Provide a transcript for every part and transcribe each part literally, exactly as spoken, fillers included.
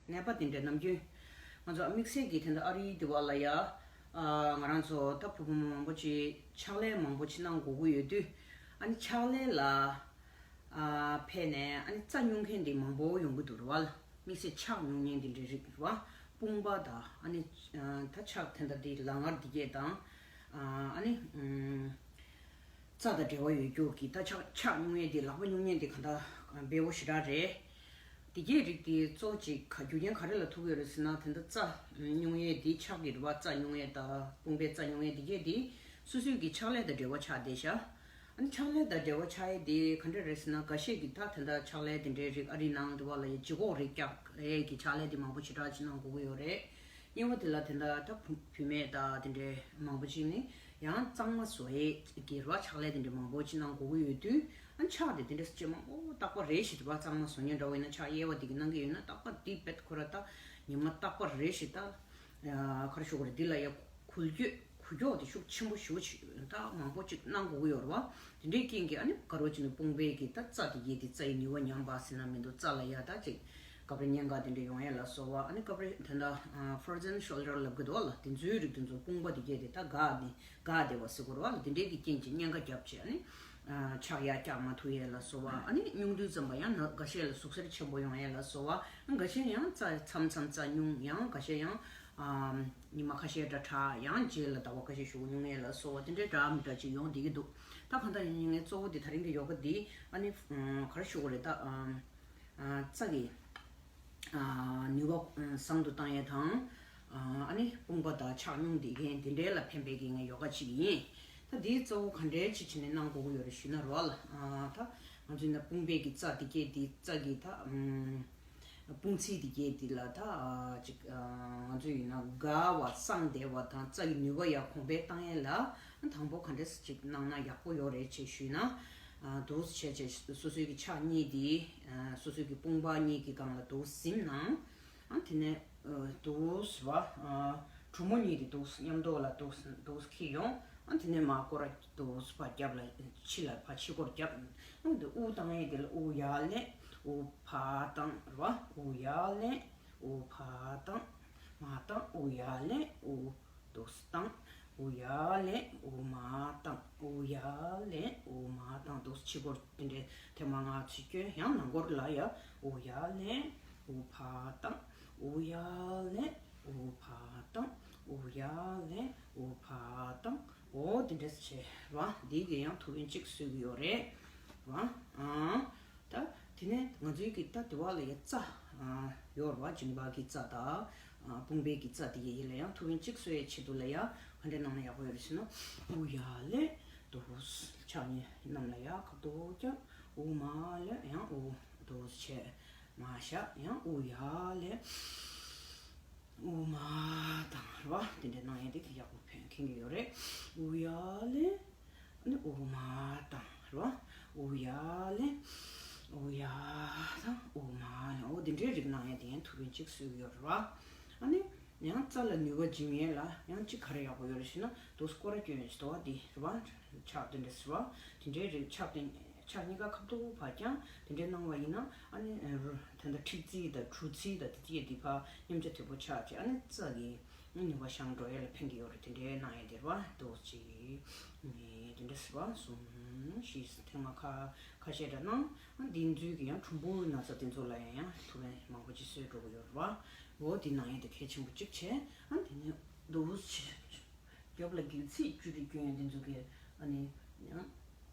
ནད་པ་དེ་འདྲ་ནམ་རྒྱུན་ང་ཚོ་དམིགས་བསལ་གྱི་དེ་འདྲ་ཨ་རིའི་དེ་བ་ལ་ཡ། ཨ། ང་རང་ཚོ་ད་བུ་བུ་མོ་མང་པོ་ཅིག་ཕྱག་ལས་མང་པོ་ཅིག་གནང་དགོས་ཀྱི་ཡོད་དུས། ཨ་ནི་ཕྱག་ལས་ལ་ཨ་ཕེབས་ནས་ཨ་ནི་རྩྭ་སྨྱུང་མཁན་དེ་མང་པོ་ཡོང་གི་འདུག་རེད་བ། དམིགས་བསལ་ཕྱག་སྨྱུང་མཁན་དེ་འདྲའི་རིགས་རེད་བ། དཔུང་པ་དང་ཨ་ནི་ཨ་ད་ཕྱག་དེ་འདྲ་དེ་ལག་ངར་དེ་གས་དང་། ཨ་ནི་ཨ་རྩྭ་དང་འབྲེལ་བ་ཡོད་རྒྱུ་གི་ད་ཕྱག་ཕྱག་སྨྱུང་ཡས་དེ་ལག་པ་སྨྱུང་མཁན་དེ་ག་ད་འབེལ་པོ་ཞེ་དྲག་རེད། དེ་གས་རིགས་དེ་གཙོ་གཅིག་ག་རྒྱུ་རྐྱེན་ག་རེ་ལ་ཐུག་ཡོད་རེད་ཟེར་ན། དེ་འདྲ་རྩྭ་སྨྱུང་ཡས་དེ་ཕྱག་གི་རེད་བ། རྩྭ་སྨྱུང་ཡས་དང་དཔུང་པའི་རྩྭ་སྨྱུང་ཡས་དེ་གས་དེ་སོ་སོའི་གི་ཕྱག་ལས་དང་འབྲེལ་བ་ཆགས་བསྡད་ཤག་ཨ་ནི་ཕྱག་ལས་དང་འབྲེལ་བ་ཆགས་ཡས་དེ་ག་འདྲ་རེད་ཟེར་ན། འགའ་ཤས་ཀྱིས་ད་དེ་འདྲ་ཕྱག་ལས་དེ་འདྲའི་རིགས་ཨ་རིའི་ནང་དུ་བ་ལ་ཡ་ལྗིད་ཁོག་རིགས་རྒྱག་ཡས་ཀྱི་ཕྱག་ལས་དེ་མང་པོ་ཞེ་དྲག་ཅིག་གནང་དགོས་ཀྱི་ཡོད་རེད། གཉིས་པ་དེ་ལ་དེ་འདྲ་ད་བུ་བུད་མེད་དང་དེ་འདྲའི་མང་པོ་ཅིག་ནི་ཡང་གཙང་མ་བཟོ་ཡས་ཀྱི་རེད་བ། ཕྱག་ལས་དེ་འདྲ་མང་པོ་ཅིག་གནང་དགོས་ཀྱི་ཡོད་དུས། ཨ་ནི་ཕྱག་དེ་དེ་འདྲ་ཅིག་མང་པོ་རྟག་པར་རེད་ཞེས་དེ་བ། གཙང་མ་བཟོ་མཁན་འདྲ་བོ་ཡིན་ན་ཕྱག་གཡས་པ་དེ་གིས་གནང་གི་ཡོད་ན། རྟག་པར་དེ་བེད་ཁོ་ར་ད་ཉི་མ་རྟག་པར་རེད་ཞེས་ད། ཨ། ག་རེ་ཞུ་དགོས་རེད། འདི་ལ་ཡ་འགུལ་སྐྱོད་འགུལ་སྐྱོད་དེ་ཤུགས་ཆེན་པོ་ཞེ་པོ་ཅིག་ད་མང་པོ་ཅིག་གནང་དགོས་ཀྱི་ཡོད་རེད་བ། དེ་འདྲའི་རྐྱེན་གྱིས་ཨ་ནི་ག་རེ་བྱས་ནས་དཔུང་པའི་གི་ད་རྩ་དེ་གས་དེ་རྩ་ཡི་ནུས་པ་ཉམས་པ་ཟེར་ན་མི་འདུག་རྩ་ལ་ཡ་ད་ཅིག་སྐབས་རེ་གཉན་ཁ་དེ་འདྲ་ཡོང་ཡས་ལ་སོགས་པ། ཨ་ནི་སྐབས་རེ་ད་ལྟ་ཨ་frozen shoulder ལབ་ཀྱི་འདུག་བ་ལ། དེ་ཚོའི་རིགས་དེ་ཚོ་དཔུང་པ་དེ་གས་དེ་ད་འགག་ནས་འགག་བསྡད་པ་ཟེར་དགོས་རེད་བ་ལ། དེ་འདྲའི་གི་རྐྱེན་གྱིས་གཉན་ཁ་བརྒྱབ་བྱས་ཨ་ནི་ཨ་ཕྱག་ཡར་བཀྱག་མ་ཐུབ་ཡས་ལ་སོགས་པ། ཨ་ནི་སྨྱུང་དུས་ཙམ་པ་ཡང་ན་འགའ་ཤས་ལ་ཟུག་གཟེར་ཆེན་པོ་ཡོང་ཡས་ལ་སོགས་པ། འགའ་ཤས་ཡང་རྩ་མཚམས་མཚམས་རྩ་སྨྱུང་། ཡང་འགའ་ཤས་ཡང་ཨ་ཉི་མ་ཁ་ཤས་འདྲ་དྲག་ཡང་རྗེས་ལ་ཟླ་བ་ཁ་ཤས་ཞུགས་སྨྱུང་ཡས་ལ་སོགས་པ་དེ་འདྲའི་འདྲ་མི་འདྲ་ཅིག་ཡོང་བསྡད་ཀྱི་འདུག་ད་གང་ལྟར་ཡིན་ངས་གཙོ་བོ་དེ་དེ་རིང་གི་ཡོ་ག་འདི་ཨ་ནི་ཨ་ག་རེ་ཞུ་དགོས་རེད། ད་ཨ་ཨ་རྩ་གི་ཨ་ནུས་པ་ཨ་བཟང་དུ་བཏང་ཡས་དང་། ཨ་ཨ་ནི་དཔུང་པ་དང་ཕྱག་སྨྱུང་དེ་གས་དེ་འདྲའི་ལ་ཕན་པའི་གི་ངའི་ཡོ་ག་ཅིག་ཡིན། ད་འདི་གཙོ་བོ་ག་འདྲའི་ཅིག་བྱས་ནས་གནང་དགོས་ཀྱི་ཡོད་རེད་ཞུས་ན་རོ་ལ། ཨ་ད་ང་ཚོའི་ན་དཔུང་པའི་གི་རྩ་དེ་གས་དེ་རྩ་གི་ད་ཨམ། དཔུང་ཚིགས་དེ་གས་དེ་ལ་ད་ཨ་ཅིག་ཨ་ང་ཚོ་ཡིན་ན་དགའ་བ་སངས་བསྡད་པ་དང་རྩ་གི་ནུས་པ་ཡར་གོང་འཕེལ་བཏང་ཡས་ལ་དང་པོ་ག་འདྲས་ཅིག་གནང་ན་ཡག་པོ་ཡོད་རེད་ཅེས་ཞུས་ན། ཨ་འདུག་སེ་བྱས་བྱས་སོ་སོའི་གི་ཕྱག་གཉིས་དེ་ཨ་སོ་སོའི་གི་དཔུང་པ་གཉིས་ཀྱི་སྒང་ལ་འདུག་སེ་ཟིན་ནང་། ཨ་དེ་ནས་ཨ་འདུག་སེ་བ་ཨ་གྲུ་མོ་གཉིས་དེ་འདུག་སེ་མཉམ་དུ་ལ་འདུག་སེ་འདུག་སེ་འཁྱེར་ཡོང་། ཨ་དེ་ནས་མར་སྐོར་ར་འདུག་སེ་ཕར་རྒྱབ་ལ་ཕྱི་ལ་ཕར་ཕྱི་སྐོར་རྒྱབ། ཨ་དེ་དབུགས་བཏང་ཡས་དེ་ལ་དབུགས་ཡར་ལེན། དབུགས་ཕར་བཏང་རེད་བ། དབུགས་ཡར་ལེན། དབུགས་ཕར་བཏང་། མར་བཏང་། དབུགས་ཡར་ལེན། དབུགས་འདུག་སེ་བཏང་། དབུགས་ཡར་ལེན། དབུགས་མར་བཏང་། དབུགས་ཡར་ལེན། དབུགས་མར་བཏང་། འདུག་སེ་ཕྱི་སྐོར་དེ་འདྲའི་ཐེངས་མ་ལྔ་ཅིག་བསྐྱོན། ཡང་ནང་སྐོར་ལ་ཡ་དབུགས་ཡར་ལེན། དབུགས་ཕར་བཏང་། དབུགས་ཡར་ལེན། དབུགས་ཕར་བཏང་། དབུགས་ཡར་ལེན། དབུགས་ཕར་བཏང་། འོ་དེ་འདྲས་བྱས་ར། འདི་གི་ཡང་ཐུགས་ཕན་གཅིག་གསོས་ཀྱི་ཡོད་རེད་ར། ཨང་། ད་དེ་ནས་ང་ཚོའི་གི་ད་དེ་བ་ལ་ཡ་རྩ་ཨ་ཡོད་རེད་བ། མཇིང་པ་གི་རྩ་དང་ཨ་དཔུང་པའི་གི་རྩ་དེ་གི་ཡིན་ལ་ཡང་ཐུགས་ཕན་གཅིག་གསོ་ཡའི་ཆེད་དུ་ལ་ཡ་ག་འདྲས་གནང་ན་ཡག་པོ་ཡོད་རེད་ཟེར་ན། དབུགས་ཡར་ལེན། འདུག་སེ་ཕྱག་གཉིས་གནམ་ལ་ཡར་ཁ་ཐོག་བརྐྱངས། དབུགས་མར་ལེན། ཡང་དབུགས་འདུག་སེ་བྱས་མར་བཞག་ཡང་དབུགས་ཡར་ལེན། དབུགས་མར་བཏང་ར། དེ་འདྲ་གནང་ཡས་དེ་གི་ཡག་པོ་ཕན་མཁྱེན་གྱི་ཡོད་རེད། དབུགས་ཡར་ལེན། ཨ་ནི་དབུགས་མར་བཏང་ར། དབུགས་ཡར་ལེན། དབུགས་ཡར་བཏང་། དབུགས་མར་ལེན། འོ་དེ་འདྲའི་རིགས་གནང་ཡས་དེ་ཡང་ཐུགས་ཕན་གཅིག་གསོས་ཀྱི་ཡོད་རེད་བ། ཨ་ནི་ཡང་རྩ་ལ་ནུས་པ་སྦྱིན་ཡས་ལ་ཡང་གཅིག་ག་རེ་ཡག་པོ་ཡོད་རེད་ཟེར་ན། འདུག་སེ་སྐོར་ར་བསྐྱོན་ཡས་ཅིག་འདུག་བ། དེ་རེད་བ། ཕྱག་དེ་འདྲ་ཟེར་བ། དེ་འདྲའི་རིགས་ཕྱག་དེ་ཕྱག་གཉིས་ཀ་ཁ་ཐོག་ཕར་བརྐྱངས། དེ་འདྲའི་གནང་བ་ཡིན་ན་ཨ་ནི་ད་ལྟ་མཁྲིག་རྩི་དང་གྲུ་རྩི་དང་དེ་ཚོ་དེ་ཕར་མཉམ་ཆ་དོད་པོ་ཆགས་བྱས། ཨ་ནི་རྩ་གི་ནུས་པ་ཞན་འགྲོ་ཡས་ལ་ཕན་གྱི་ཡོད་རེད། དེ་འདྲའི་གནང་ཡས་དེ་རེད་བ། འདུག་སེ་གཅིག་གཉིས་དེ་འདྲ་ཟེར་བ། གསུམ་བཞི་ཐེངས་མ་ཁ་ཁ་ཤས་འདྲ་གནང་། ཨ་འདི་ཚོའི་གི་ཡང་གྲུམ་བུའི་ན་ཚ་དེ་ཚོ་ལ་ཡང་ཡང་ཐུགས་ཕན་མང་པོ་ཅིག་གསོས་འགྲོ་གི་ཡོད་རེད་བ། འོ་འདི་གནང་ཡས་དེ་གལ་ཆེན་པོ་གཅིག་བྱས། ཨ་དེ་ནས་འདུག་སེ་རྒྱབ་ལ་སྒལ་ཚིགས་བཅུ་དྲུག་བསྐྱོན་ཡས་དེ་ཚོ་གི་ཨ་ནི་ཡང་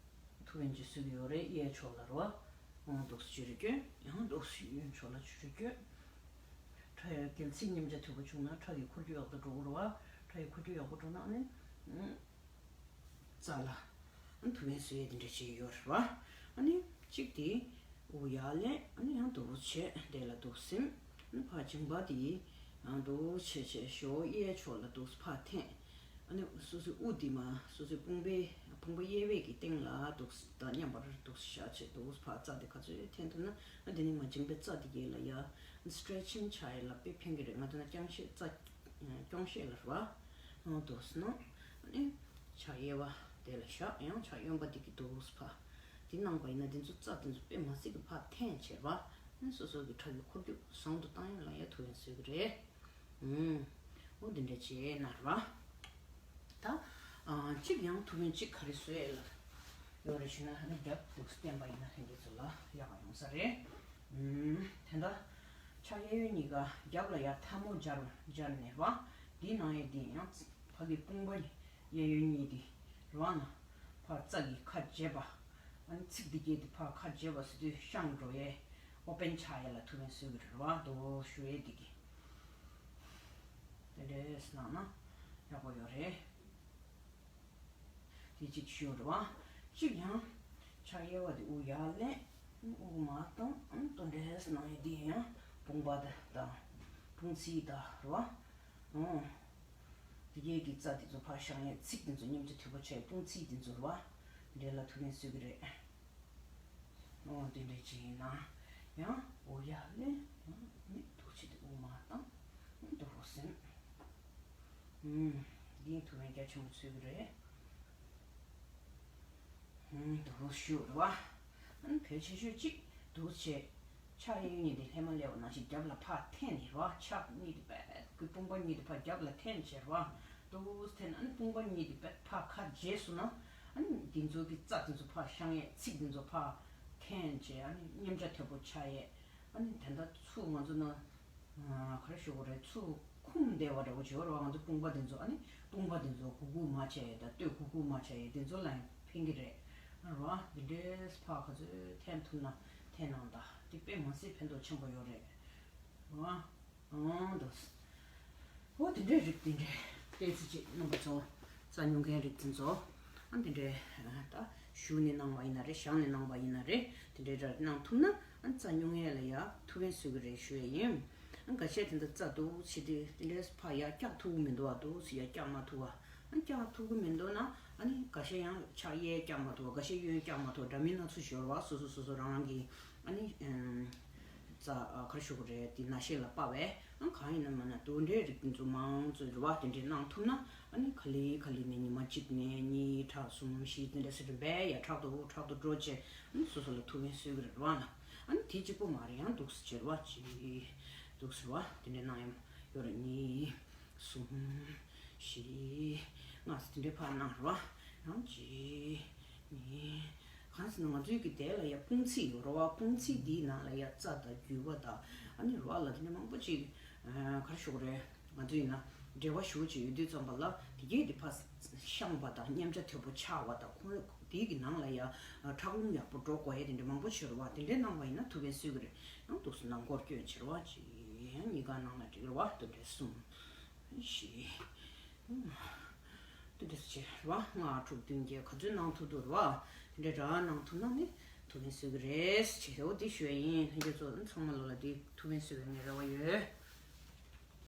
ཐུགས་ཕན་ཅིག་གསོས་ཀྱི་ཡོད་རེད། གཡས་ཕྱོགས་ལ་རེད་བ། འདུག་སེ་བཅུ་དྲུག་བསྐྱོན། ཡང་འདུག་སེ་གཡོན་ཕྱོགས་ལ་བཅུ་དྲུག་བསྐྱོན། ཁྲག་ཡང་སྒལ་ཚིགས་མཉམ་ཆ་དོད་པོ་བྱུང་ན་ཁྲག་གི་འཁོར་རྒྱུག་ཡག་ཏུ་འགྲོ་གི་རེད་བ། ཁྲག་གི་འཁོར་རྒྱུག་ཡག་པོ་འགྲོ་ན་ཨ་ནི་རྩ་ལ་ཨ་ཐུགས་ཕན་གསོས་ཡས་དེ་འདྲ་ཅིག་ཡོད་རེད་བ། ཨ་ནི་གཅིག་དེ་དབུགས་ཡར་ལེན། ཨ་ནི་ཡང་འདུག་སེ་བྱས་དེ་ལ་འདུག་སེ་ཨ་ནི་ཕར་མཇིང་པ་དེ་ཡང་འདུག་སེ་བྱས་བྱས་ཞོག་གཡས་ཕྱོགས་ལ་འདུག་སེ་ཕར་འཐེན། ཨ་ནི་སོ་སོའི་དབུགས་འདི་མ་སོ་སོའི་དཔུང་པའི་དཔུང་པ་གཡས་པའི་གི་སྟེང་ལ་འདུག་སེ་དང་མཉམ་པར་འདུག་སེ་བཞག་བྱས་འདུག་སེ་ཕར་རྩ་དེ་ག་ཚོད་འཐེན་ཐུབ་ན། ཨ་དེ་ནི་མ་མཇིང་པའི་རྩ་དེ་གས་ལ་ཡ་སི་ཊེ་ཆིང་བྱ་ཡས་ལ་དཔེ་ཕན་གི་རེད། ང་ཚོ་ན་རྐྱང་ཤེད་རྩ་རྐྱང་ཤེད་ལ་རེད་བ། འདུག་སེ་ན་ཨ་ནི་ཕྱག་གཡས་པ་དེ་ལ་བཞག་ཡང་ཕྱག་གཡོན་པ་དེ་གི་འདུག་སེ་ཕར་དེ་གནང་པ་ཡིན་ན་དེ་ཚོ་རྩ་དེ་ཚོ་དཔེ་མ་སྲིད་གི་ཕར་འཐེན་བྱས་རེད་བ། ཨ་ནི་སོ་སོ་གི་ཁྲག་གི་འཁོར་རྒྱུག་བཟང་དུ་བཏང་ཡས་ལ་ཡ་ཐུགས་ བཟོ་གི་རེད། ཨུམ། འོ་འདི་འདྲ་བྱས་ན་ར། ད། ཨ། གཅིག་ཡང་ཐུག་ཕན་གཅིག་ག་རེ་བཟོས་ལ། ཡོད་རེད་ཞུ་ན་ཨ་ནི་རྒྱབ་འདུག་སྟན་པ་ཡིན་ན་ལྷན་རྒྱས་ཚོ་ལ་ཡག་ཡོང་ས་རེད། ཨུམ། དེ་འདྲ། ཕྱག་གཡས་གཡོན་གཉིས་ཀ་རྒྱབ་ལ་ཡར་ཐལ་མོ་སྦྱར་སྦྱར་ནས་ར། འདིའི་ནང་ཡས་འདི་ཡང་ཕ་གི་དཔུང་པ་གཡས་གཡོན་གཉིས་འདི་ར་ན། ཕར་རྩ་གི་ཁ་འབྱེད་པ། ཨ་ནི་ཚིགས་འདི་གས་འདི་ཕར་ཁ་འབྱེད་པ་ཟེར་དུས་ཤངས་འགྲོ་ཡས། ཨོ་པན་ཆགས་ཡས་ལ་ཐུག་ཕན་བཟོ་གི་རེད་བ། དོ་ཞུ་ཡས་འདི་གི། དེ་འདྲས་གནང་ན་ཡག་པོ་ཡོད་རེད། དེ་གཅིག་ཞུ་རེད་བ། གཅིག་ཡང་། ཕྱག་གཡས་པ་དེ་དབུགས་ཡར་ལེན། དབུགས་མར་བཏང་། ཨ་ནི་དོ་འདྲས་གནང་ཡས་འདི་ཡང་དཔུང་པ་དང་དཔུང་ཚིགས་དང་རེད་བ། ཨོ། དེ་གས་ཀྱི་རྩ་དེ་ཚོ་ཕར་བཤང་ཡས། ཚིགས་དེ་ཚོ་མཉམ་དུ་དོད་པོ་ཆགས་ཡས། དཔུང་ཚིགས་དེ་ཚོ་རེད་བ། འདྲེ་ལ་ཐུག་ཕན་གསོས་ཀྱི་རེད། ཨོ་དེ་འདྲས་ཅིག་ཡིན་ན། ཡང་འོ་ཡ་ལེ། ཡང་མིག་ཏོག་ཅིག་དེ་དབུགས་མར་བཏང་། ཨུམ་དུ་རོ་སེམས། ཨུམ། འདིས་ཐུག་ཕན་རྒྱ་ཆེན་པོ་གསོས་ཀྱི་རེད། ཨུམ་དུ་རོ་ཞུ་རེད་བ། ཨ་ནི་བེད་ཆེ་ཤོས་གཅིག་འདུག་བྱས། ཕྱག་གཡས་གཡོན་གཉིས་དེ་ལྷས་མ་ལྷས་པ་ནང་བཞིན་རྒྱབ་ལ་ཕར་འཐེན་ནས་རེད་བ། ཕྱག་གཉིས་དེ་བེད་ཀྱི་དཔུང་པ་གཉིས་དེ་ཕར་རྒྱབ་ལ་འཐེན་བྱས་རེད་བ། ཏོག་ཙམ་འཐེན། ཨ་ནི་དཔུང་པ་གཉིས་དེ་བེད་ཕར་ཁ་འབྱེད་སོང་ན། ཨ་ནི་འདི་ཚོ་གི་རྩ་འདི་ཚོ་ཕར་བཤང་ཡས། ཚིགས་འདི་ཚོ་ཕར་འཐེན་བྱས། ཨ་ནི་མཉམ་འཇོག་དོད་པོ་ཆགས་ཡས། ཨ་ནི་དེ་འདྲ་ཚུར་ང་ཚོ་ན། ཨ། ག་རེ་ཞུ་དགོས་རེད། ཚུར་འཁུམས་བསྡད་པ་འདྲ་བོ་བྱེད་རོགས། ང་ཚོ་དཔུང་པ་འདི་ཚོ། ཨ་ནི་དཔུང་པ་འདི་ཚོ་གུག་གུག་མ་བྱས་ཡས་དང་སྟོད་གུག་གུག་མ་བྱས་ཡས་འདི་ཚོ་ལ་ཡང་ཕན་གྱི་རེད། རོ། འདི་འདྲས་ཕར་ག་ཚོད་འཐེན་ཐུབ་ན་འཐེན་གནང་དང་། འདི་དཔེ་མི་སྲིད་ཕན་ཐོགས་ཆེན་པོ་ཡོད་རེད། རོ། ཨང་། འདུག་འོ་དེ་འདྲའི་རིགས་དེ་འདྲའི་ཏོག་ཙམ་ཅིག་རྣམ་པ་ཚོ། རྩ་རྙོག་མཁན་རིགས་དེ་ཚོ། ཨ། དེ་འདྲའི། ཨ། ད་བཞུགས་ནས་གནང་བ་ཡིན་ན་རེད། བཞག་ནས་གནང་བ་ཡིན་ན་རེད། དེ་འདྲའི་ར་གནང་ཐུབ་ན། ཨ། རྩ་རྙོག་མཁན་ལ་ཡ་ཐུགས་ཕན་གསོས་ཀྱི་རེད་ཞུ་ཡས་ཡིན། ཨ། འགའ་ཤས་དེ་འདྲ་རྩ་འདུག་བྱེད་དུས་དེ་འདྲའི་ཕར་ཡར་བཀྱག་ཐུབ་ཀྱི་མི་འདུག་བ། འདུག་སེ་ཡར་བཀྱག་མ་ཐུབ་བ། ཨ། བཀྱག་ཐུབ་ཀྱི་མི་འདུག་ན། ཨ་ནི་འགའ་ཤས་ཡང་ཕྱག་གཡས་བཀྱག་མ་ཐུབ་བ། འགའ་ཤས་གཡོན་བཀྱག་མ་ཐུབ་བ། འདྲ་མིན་སྣ་ཚོགས་ཡོད་རེད་བ། སོ་སོ་སོ་སོ་རང་རང་གི། ཨ་ནི། ཨམ། རྩ། ཨ། ག་རེ་ཞུ་དགོས་རེད། དེ་ན་ཤེས་ལ་དཔག་པའི། ཨ། གང་ཡིན་ན་མིན་ན་དེ་འདྲའི་རིགས་དེ་ཚོ་མང་ཚོས་རེད་བ། དེ་འདྲའི་གནང་ཐུབ་ན། ཨ་ནི་ག་ལེ་ག་ལེ་ནས་ཉི་མ་གཅིག་ནས་གཉིས། ཕྲག་གསུམ་བཞི་དེ་འདྲ་ཟེར་དུས་བས་ཡ་ཕྲག་ཏུ་ཕྲག་ཏུ་འགྲོ་བྱས། ཨ་ནི་སོ་སོ་ལ་ཐུགས་ཕན་གསོས་ཀྱི་རེད་བ་ལ། ཨ་ནི་དེ་གཅིག་པོ་མ་རེད། ཡང་འདུག་སེ་བྱས་རེད་བ། གཅིག་འདུག་སེ་རེད་བ། དེ་འདྲའི་གནང་ཡ་ཡོད་རེད། གཉིས། གསུམ། བཞི། ལྔ་ཟེར་དེ་འདྲའི་ཕར་གནང་རེད་བ། ཡང་གཅིག་གཉིས། གང་ཟེར་ན་ང་ཚོའི་གི་དེ་ལ་ཡ་དཔུང་ཚིགས་ཡོད་རེད་བ། དཔུང་ཚིགས་འདིའི་ནང་ལ་ཡ་རྩ་དང་རྒྱུས་པ་དང་། ཨ་ནི་རེད་བ་ལ། དེ་འདྲ་མང་པོ་ཅིག་ཨ། ག་རེ་ཞུ་དགོས་རེད། ང་ཚོ་ཡིན་ན་འབྲེལ་བ་ཞེ་པོ་ཅིག་ཡོད་དུས་ཙམ་པ་ལ། དེ་གས་དེ་ཕར་བཤང་བ་དང་། མཉམ་འཇོག་དོད་པོ་ཆགས་པ་དང་། ཁོང་དེའི་གི་ནང་ལ་ཡ་ཁྲག་རླུང་ཡག་པོ་འགྲོ་དགོས་ཡ་དེ་འདྲ་མང་པོ་ཅིག་ཡོད་རེད་བ། དེ་འདྲའི་གནང་བ་ཡིན་ན་ཐུགས་ཕན་གསོས་ཀྱི་རེད། ཡང་འདུག་སེ་ནང་སྐོར་སྐྱོན་བྱེད་རེད་བ། གཅིག་ཡང་གཉིས་ཀ་གནང་ན་འགྲིག་རེད་བ། དེ་འདྲའི་གསུམ། བཞི། དེ་འདྲ་བྱས་རེད་བ། ལྔ་དྲུག་བདུན་བརྒྱད་ག་ཚོད་གནང་ཐུབ་ཐུབ་རེད་བ། དེ་འདྲའི་ར་གནང་ཐུབ་ན་ནི་ཐུགས་ཕན་གསོས་ཀྱི་རེད་ཅེས་འོ་དེ་ཞུ་ཡ་ཡིན། ལྷན་རྒྱས་ཚོ་ཚང་མ་ལོ་ལ་དེ་ཐུགས་ཕན་གསོས་པའི་ངས་རེ་བ་ཡོད།